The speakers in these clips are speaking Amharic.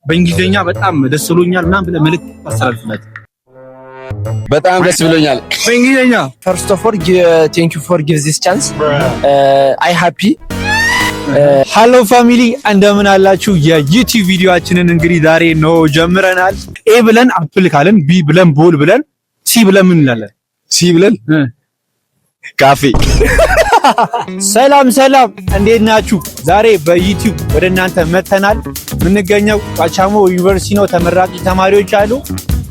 በእንግሊዝኛ በጣም ደስ ብሎኛል ምናምን ብለህ መልዕክት ታስተላልፍላቸው። በጣም ደስ ብሎኛል። በእንግሊዝኛ። First of all, thank you for give this chance. I happy. Hello family፣ እንደምን አላችሁ? የ YouTube ቪዲዮአችንን እንግዲህ ዛሬ ነው ጀምረናል። A ብለን apple ካልን፣ B ብለን ball ብለን፣ C ብለን ምን እንላለን? C ብለን ካፌ። ሰላም ሰላም፣ እንዴት ናችሁ? ዛሬ በ YouTube ወደ እናንተ መተናል። የምንገኘው ዋቻሞ ዩኒቨርሲቲ ነው። ተመራቂ ተማሪዎች አሉ።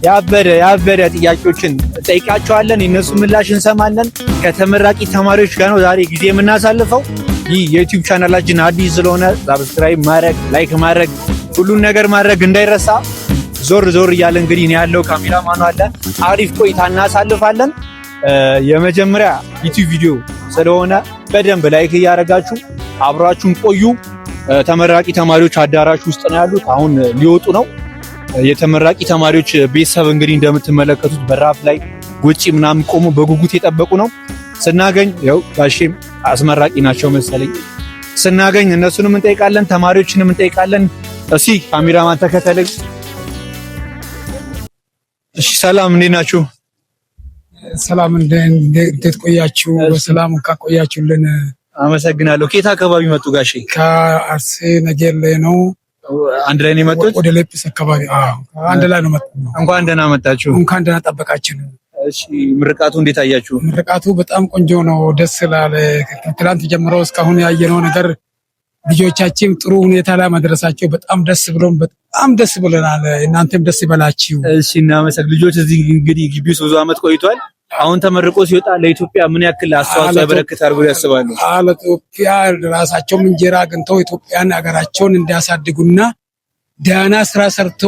ያበደ ያበደ ጥያቄዎችን እንጠይቃቸዋለን፣ የእነሱ ምላሽ እንሰማለን። ከተመራቂ ተማሪዎች ጋር ነው ዛሬ ጊዜ የምናሳልፈው። ይህ የ YouTube ቻናላችን አዲስ ስለሆነ subscribe ማድረግ፣ like ማድረግ፣ ሁሉን ነገር ማድረግ እንዳይረሳ። ዞር ዞር እያለ እንግዲህ እኔ ያለው ካሜራማኑ አለ። አሪፍ ቆይታ እናሳልፋለን። የመጀመሪያ YouTube ቪዲዮ ስለሆነ በደንብ like እያደረጋችሁ አብራችሁን ቆዩ። ተመራቂ ተማሪዎች አዳራሽ ውስጥ ነው ያሉት። አሁን ሊወጡ ነው። የተመራቂ ተማሪዎች ቤተሰብ እንግዲህ እንደምትመለከቱት በራፍ ላይ ውጪ ምናምን ቆሞ በጉጉት የጠበቁ ነው። ስናገኝ ያው ጋሼም አስመራቂ ናቸው መሰለኝ። ስናገኝ እነሱንም እንጠይቃለን፣ ተማሪዎችንም እንጠይቃለን። እስኪ ካሜራማን ተከተለኝ። እሺ፣ ሰላም፣ እንዴት ናችሁ? ሰላም፣ እንዴት ቆያችሁ? በሰላም ካቆያችሁልን። አመሰግናለሁ። ከየት አካባቢ መጡ ጋሼ? ከአርሲ ነገሌ ነው። አንድ ላይ ነው የመጡት? ወደ ሌጲስ አካባቢ። አዎ፣ አንድ ላይ ነው መጣነው። እንኳን ደህና መጣችሁ። እንኳን ደህና ጠበቃችን። እሺ፣ ምርቃቱ እንዴት አያችሁ? ምርቃቱ በጣም ቆንጆ ነው፣ ደስ ይላል። ከትላንት ጀምሮ እስካሁን ያየነው ነገር ልጆቻችን ጥሩ ሁኔታ ላይ መድረሳቸው በጣም ደስ ብሎን፣ በጣም ደስ ብሎናል። እናንተም ደስ ይበላችሁ። እሺ፣ እናመሰግ ልጆች እዚህ እንግዲህ ግቢ ውስጥ ብዙ ዓመት ቆይቷል። አሁን ተመርቆ ሲወጣ ለኢትዮጵያ ምን ያክል አስተዋጽኦ ያበረክታል ብሎ ያስባሉ? ለኢትዮጵያ ራሳቸውም እንጀራ አግኝተው ኢትዮጵያን ሀገራቸውን እንዲያሳድጉና ደህና ስራ ሰርቶ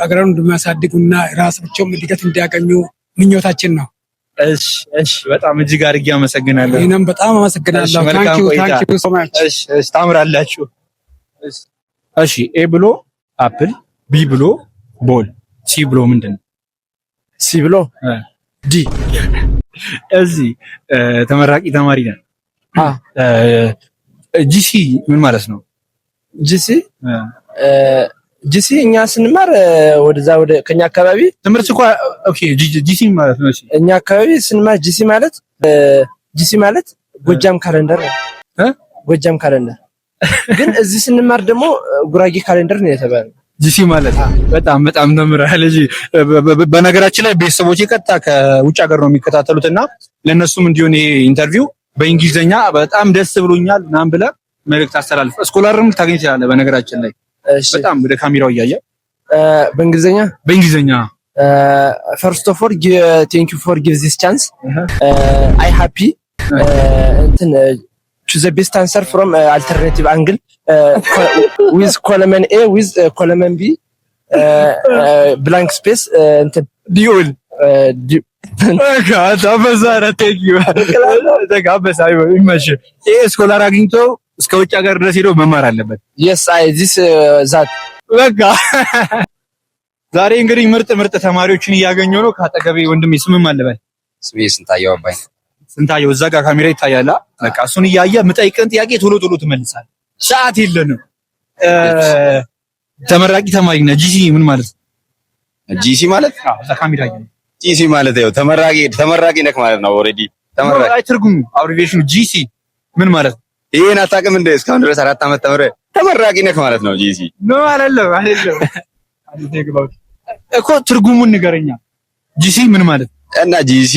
አገሩን እንደሚያሳድጉና ራሳቸውም እድገት እንዲያገኙ ምኞታችን ነው። እሺ፣ በጣም እጅግ አድርጌ አመሰግናለሁ። እኔም በጣም አመሰግናለሁ። መልካም ቆይታ። Thank you so much። እሺ፣ ታምራላችሁ። እሺ፣ A ብሎ apple፣ B ብሎ ball፣ C ብሎ ምንድን ነው? C ብሎ D። እዚህ ተመራቂ ተማሪ ነን። GC ምን ማለት ነው? GC፣ GC እኛ ስንማር ወደዛ ወደ ከኛ አካባቢ ትምህርት እኮ okay፣ GC ማለት ነው። እሺ። እኛ አካባቢ ስንማር GC ማለት ጎጃም calendar ነው። ጎጃም calendar፣ ግን እዚህ ስንማር ደግሞ ጉራጌ calendar ነው የተባለው። GC ማለት በጣም በጣም ተምረሃል። እሺ፣ በነገራችን ላይ ቤተሰቦቼ ቀጥታ ከውጭ ሀገር ነው የሚከታተሉት እና ለእነሱም እንዲሆን ይሄ interview በእንግሊዝኛ በጣም ደስ ብሎኛል ምናምን ብለህ መልዕክት አስተላልፍ። Scholar ም ልታገኝ ትችላለህ። በነገራችን ላይ በጣም ወደ ካሜራው እያየ። በእንግሊዝኛ። በእንግሊዝኛ። First of all, thank you for give this chance. I happy እንትን choose the best answer from alternative angle with column A, with column B, blank space እንትን ዲኦል አበሳ። Thank you፣ አበሳ፣ ይመችህ። ይሄ scholar አግኝቶ እስከ ውጭ ሀገር ድረስ ሄዶ መማር አለበት። Yes, I this that. በቃ ዛሬ እንግዲህ ምርጥ ምርጥ ተማሪዎችን እያገኘሁ ነው። ከአጠገቤ ወንድሜ፣ ስምም አለበል? ስሜ ስንታየው አባይ። ስንታየው፣ እዛ ጋር ካሜራ ይታያል። በቃ እሱን እያየ የምጠይቅህን ጥያቄ ቶሎ ቶሎ ትመልሳለህ። ሰዓት የለንም። ተመራቂ ተማሪ ነህ። GC ምን ማለት ነው? GC ማለት አዎ፣ እዛ ካሜራ እያየ። GC ማለት ያው ተመራቂ ነህ ማለት ነው። Already ተመራቂ። አይ፣ ትርጉሙ abbreviation ኑ GC ምን ማለት ነው? ይሄን አታውቅም እንደ እስካሁን ድረስ 4 ዓመት ተምረህ ተመራቂ ነህ ማለት ነው GC። No፣ አይደለም፣ አይደለም እኮ፣ ትርጉሙን ንገረኛ። GC ምን ማለት ነው? እና GC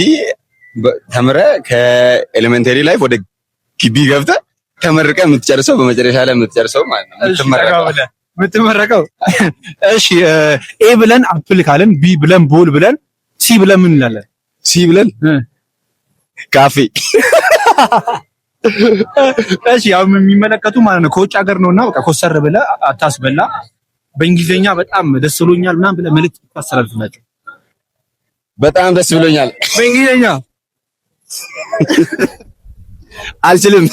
ተምረህ ከ elementary life ወደ ግቢ ገብተህ ተመርቀህ የምትጨርሰው፣ በመጨረሻ ላይ የምትጨርሰው ማለት ነው። የምትመረቀው። የምትመረቀው። እሺ፣ A ብለን apple ካልን፣ B ብለን ball ብለን፣ C ብለን ምን እንላለን? C ብለን ካፌ። እሺ፣ ያው የሚመለከቱ ማለት ነው ከውጭ ሀገር ነውና በቃ ኮሰር ብለህ አታስበላ። በእንግሊዝኛ በጣም ደስ ብሎኛል ምናምን ብለህ መልዕክት ታስተላልፍላቸው። በጣም ደስ ብሎኛል። በእንግሊዝኛ። አልችልም።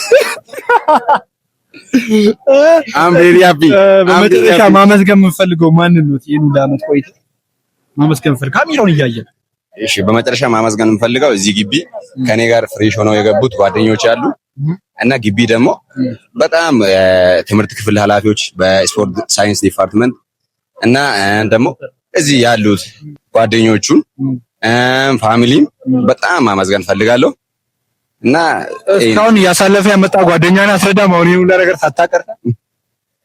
I'm very happy። በመጨረሻ ማመስገን የምፈልገው ማንን ነው? ይሄን ሁሉ ዓመት ቆይተህ ማመስገን የምፈልገው ካሜራውን እያየ። እሺ፣ በመጨረሻ ማመስገን የምፈልገው እዚህ ግቢ ከኔ ጋር fresh ሆነው የገቡት ጓደኞች አሉ እና ግቢ ደግሞ በጣም ትምህርት ክፍል ኃላፊዎች፣ በ sport science department እና ደግሞ እዚህ ያሉት ጓደኞቹን family ም በጣም ማመስገን ፈልጋለሁ። እና እስካሁን እያሳለፈ ያመጣ ጓደኛን አስረዳም። አሁን ይሄን ሁላ ነገር ሳታቀርታ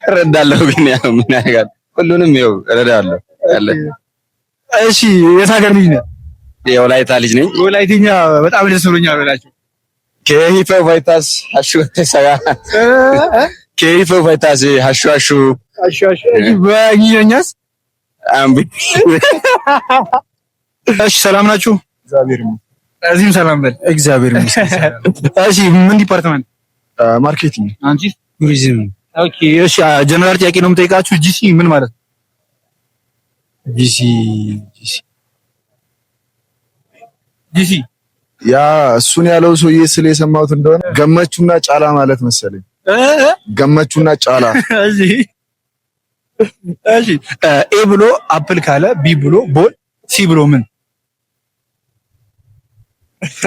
እረዳለሁ፣ ግን ያው ምን ያደርጋል፣ ሁሉንም ያው እረዳለሁ ያለ። እሺ፣ የት ሀገር ልጅ ነህ? የወላይታ ልጅ ነኝ። ወላይትኛ በጣም ደስ ብሎኛል በላቸው። Keehippe ufayttaas, hashshu ሰጋ። Keehippe ufayttaas, hashshu hashshu። አሹ አሹ። በእንግሊዝኛስ? አምቢ። እሺ፣ ሰላም ናችሁ? እግዚአብሔር ይመስገን። እዚህም ሰላም በል። እግዚአብሔር ይመስገን። እሺ፣ ምን department? Marketing። አንቺ? ቱሪዝም። Okay፣ እሺ፣ ጀነራል ጥያቄ ነው የምጠይቃችሁ። GC ምን ማለት ነው? GC GC GC። ያ እሱን ያለው ሰውዬ ስለ የሰማሁት እንደሆነ ገመቹና ጫላ ማለት መሰለኝ። ገመቹና ጫላ። እሺ፣ A ብሎ apple ካለ፣ B ብሎ ball፣ C ብሎ ምን?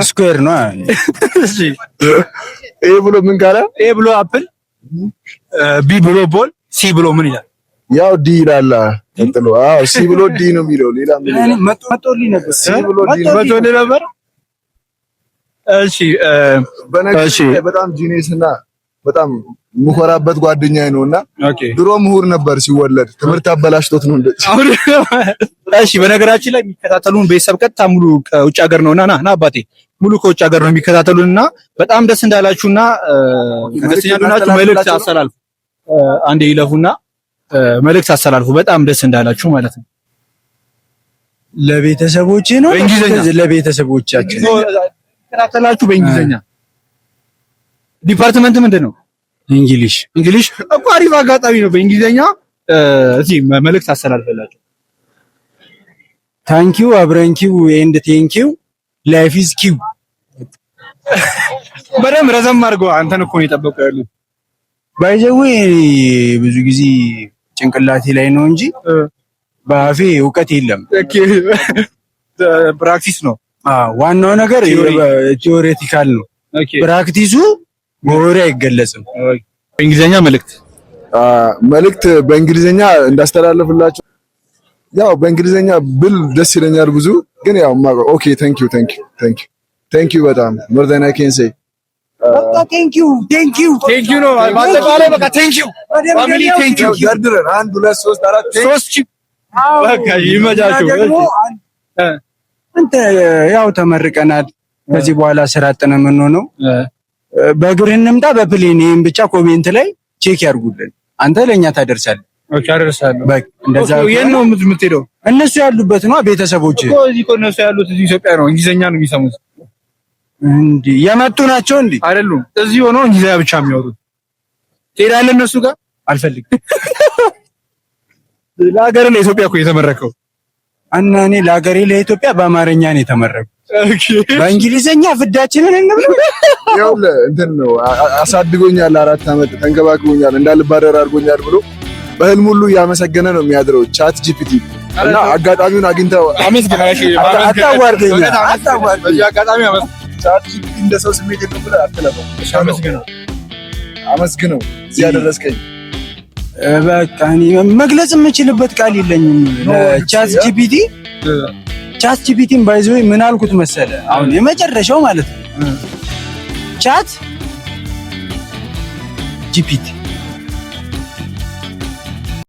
Square ነው። እሺ። A ብሎ ምን ካለ? A ብሎ apple፣ B ብሎ ball፣ C ብሎ ምን ይላል? ያው D ይላል ቀጥሎ። አዎ፣ C ብሎ D ነው የሚለው። ሌላ ምን ይላል? መጦልኝ ነበር። C ብሎ D ነው። መቶልህ ነበር። እሺ። በነገራችን ላይ በጣም genius እና በጣም የምኮራበት ጓደኛዬ ነው እና ድሮ ምሁር ነበር ሲወለድ፣ ትምህርት አበላሽቶት ነው እንደዚህ። አሁን እሺ፣ በነገራችን ላይ የሚከታተሉን ቤተሰብ ቀጥታ ሙሉ ከውጭ ሀገር ነውና ና ና አባቴ፣ ሙሉ ከውጭ ሀገር ነው የሚከታተሉንና በጣም ደስ እንዳላችሁና ደስተኛ እንደሆናችሁ መልእክት አስተላልፉ። አንዴ ይለፉና መልእክት አስተላልፉ። በጣም ደስ እንዳላችሁ ማለት ነው። ለቤተሰቦቼ ነው። በእንግሊዝኛ። ለቤተሰቦቻችን። ከታተላችሁ በእንግሊዝኛ። Department ምንድን ነው? English። English እኮ አሪፍ አጋጣሚ ነው። በእንግሊዝኛ እዚህ መልእክት አስተላልፈላችሁ። Thank you አብረንኪው and thank you, life is ኪው። በደንብ ረዘም አድርገው፣ አንተን እኮ ነው የጠበቁ ያሉት። By the way ብዙ ጊዜ ጭንቅላቴ ላይ ነው እንጂ በአፌ እውቀት የለም። Practice ነው። አዎ፣ ዋናው ነገር theoretical ነው። Practice ኡ በወሬ አይገለጽም። በእንግሊዝኛ መልእክት። መልእክት በእንግሊዝኛ እንዳስተላልፍላችሁ ያው በእንግሊዝኛ ብል ደስ ይለኛል ብዙ፣ ግን ያው okay, thank you, thank you, thank you, thank you በጣም more than I can say። Thank you, thank you። Thank you ነው በአጠቃላይ፣ በቃ thank you family, thank you። ደርድረን አንድ፣ ሁለት፣ ሶስት፣ አራት። ሶስት፣ በቃ ይመቻችሁ። ደግሞ አንተ ያው ተመርቀናል። ከዚህ በኋላ ስራ አጥ ነው የምንሆነው። በእግር እንምጣ በ plane፣ ይሄን ብቻ comment ላይ check ያድርጉልን። አንተ ለኛ ታደርሳለህ። Okay፣ አደርሳለሁ። በቃ እንደዛ። የት ነው የምትሄደው? እነሱ ያሉበት ነው ቤተሰቦች። እኮ እዚህ እኮ እነሱ ያሉት እዚህ ኢትዮጵያ ነው። እንግሊዝኛ ነው የሚሰሙት። እንዴ፣ የመጡ ናቸው እንዴ? አይደሉም። እዚህ ሆነው እንግሊዝኛ ብቻ የሚያወሩት። ትሄዳለህ እነሱ ጋር? አልፈልግም። ለሀገር ለኢትዮጵያ እኮ የተመረከው። እና እኔ ለሀገሬ ለኢትዮጵያ በአማርኛ ነው የተመረኩት። በእንግሊዘኛ ፍዳችንን እንብላ። ይኸውልህ፣ እንትን ነው፣ አሳድጎኛል፣ 4 ዓመት ተንከባክቦኛል፣ እንዳልባረር አድርጎኛል ብሎ በህልም ሁሉ እያመሰገነ ነው የሚያድረው ChatGPT እና አጋጣሚውን አግኝተው አታዋርደኝ፣ አታዋርደኝ። በዚህ አጋጣሚ አመስግን። ChatGPT እንደ ሰው ስሜት የለውም ብለህ አትለፈው። አመስግነው። አመስግነው እዚህ ያደረስከኝ። በቃ እኔ መግለጽ የምችልበት ቃል የለኝም። ChatGPT ChatGPT ን by the way ምን አልኩት መሰለ? አሁን የመጨረሻው ማለት ነው፣ ChatGPT።